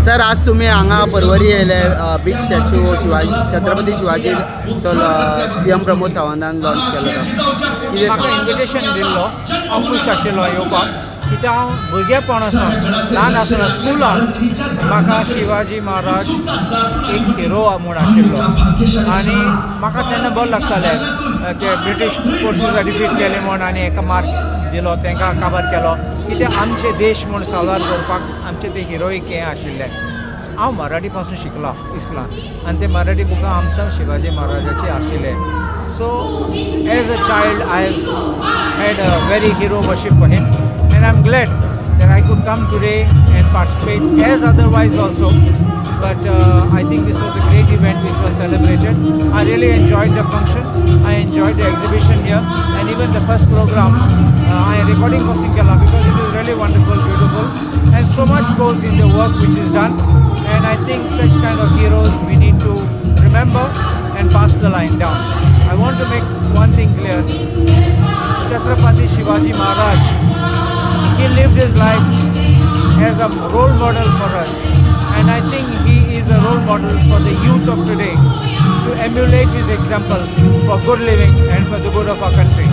Sir, आज तुमी हांगा परवरी येयले, big statue Shivaji, Chhatrapati Shivaji CM Pramod सावंतान लॉन्च केलो तो कितें म्हाका सांग? इन्विटेशन दिल्लो, हांव खूश आशिल्लो येवपाक, कित्याक हांव भुरगेपण आसून, ल्हान आसतना स्कुलान म्हाका शिवाजी महाराज एक हिरो म्हूण आशिल्लो आनी म्हाका तेन्ना बरें लागतालें ते ब्रिटीश फोर्सीसा डिफीट केले म्हूण आनी एका मार्क दिलो, तांकां काबार केलो, कित्याक आमचे देश म्हूण साल्वार करपाक आमचे ते हिरोईक हें आशिल्ले. हांव मराठी पासून शिकला इस्कुलान आनी ते मराठी बुकां आमच्या शिवाजी महाराजाची आशिल्ले. So as a child I had a very hero worship for him and I am glad that I could come today and participate, as otherwise also. But I think this was a great event which was celebrated. I really enjoyed the function. I enjoyed the exhibition here and even the first program. I recording पासून केला because it is really wonderful, beautiful, and so much goes in the work which is done. And I think such kind of heroes we need to remember and pass the line down. I want to make one thing clear. Chhatrapati Shivaji Maharaj, he lived his life as a role model for us. And I think he is a role model for the youth of today to emulate his example for good living and for the good of our country.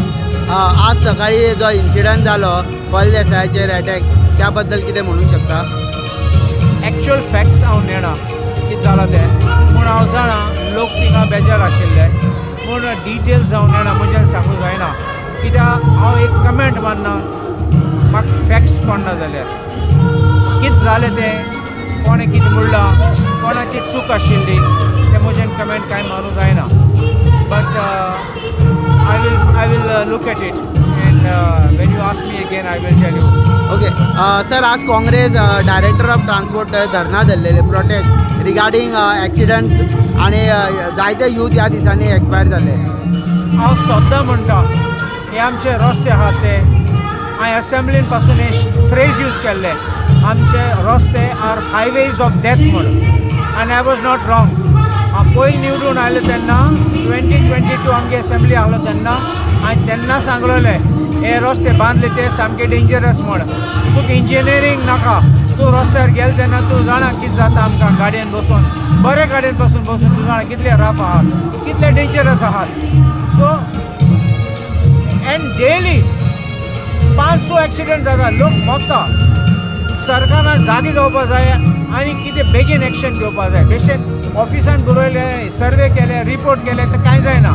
आज सकाळी जो incident जालो, फलदेसायाचेर attack, त्या बद्दल कितें म्हणूंक शकता? Actual facts हांव नेणा कितें जालां तें, पूण हांव जाणा लोक थिंगा बेजार आशिल्ले पूण डिटेल्स हांव नेणा, म्हज्यान सांगूंक जायना, कित्याक हांव एक कमेंट मारना म्हाका फॅक्ट्स कळना जाल्यार. कितें जालें तें, कोणें कितें म्हणलां, कोणाची चूक आशिल्ली, तें म्हज्यान कमेंट कांय मारूंक जायना, but I will look at it and when you ask me again, I will tell you. Okay sir, आज काँग्रेस डायरेक्टर ऑफ ट्रान्सपोर्ट धरना धरलेले, प्रोटेस्ट रिगार्डींग एक्सिडंट्स आणि जायते यूथ ह्या दिसांनी एक्सपायर जाले. हांव सद्दां म्हणटा, हे आमचे रस्ते आहात ते, हांवें असेंब्लीन पासून हे फ्रेज यूज केल्ले, आमचे रस्ते आर हायवेज ऑफ डेथ म्हणून, आनी I was not wrong. हांव पयलीं निवडून आयलें तेन्ना, 2022 आमगे असेंब्ली आहलो तेन्ना, हांवें तेन्ना सांगलेलें, हे रस्ते बांदले ते सामके डेंजरस म्हण. तुका इंजिनियरींग नाका, तूं रस्त्यार गेले तेन्ना तूं जाणा कितें जाता आमकां. गाडयेन बसून, बरे गाडयेन बसून बसून तूं जाणा कितले रफ आहात, कितले डेंजरस आहात. सो एंड डेली पांच स एक्सिडंट जाता, लोक मरता. सरकारान जागे जावपा जाय आनी कितें बेगीन एक्शन घेवपा जाय. बेशें ऑफिसान बरयलें, सर्वे केले, रिपोर्ट केले तर कांय जायना.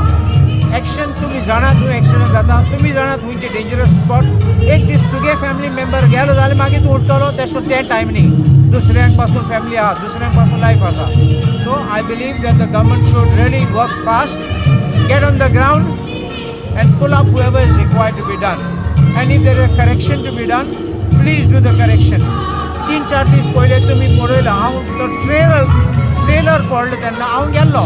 एक्शन, तुमी जाणा खंय एक्सिडंट जाता, तुमी जाणा खंयचे डेंजरस स्पॉट. एक दीस तुगे फॅमिली मेंबर गेलो जाल्यार मागीर तूं उठतलो तेश कोन ते टायम न्ही. दुसऱ्यांक पासून फॅमिली आहा, दुसऱ्यांक पासून लायफ आसा. So I believe that the government should really work fast, get on the ground and pull up whoever is required to be done. And if there is a correction to be done, please do the correction. 3-4 दीस पयले तुमी पळयला, हांव तो trailer पडलो तेन्ना हांव गेल्लो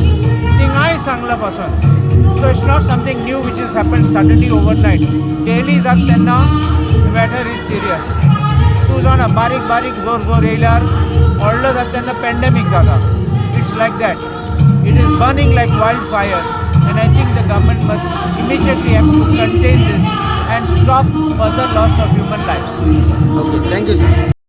थिंगाय सांगला पासून. So it's not something new which is happen suddenly overnight. Daily जाता तेन्ना matter is serious. तूं जाणा, बारीक बारीक जोर जोर येयल्यार व्हडलो जाता तेन्ना पेंडेमीक जाता. It's like that, it is burning like wild fire and I think the government must immediately have to contain this and stop further loss of human lives. Okay, thank you sir.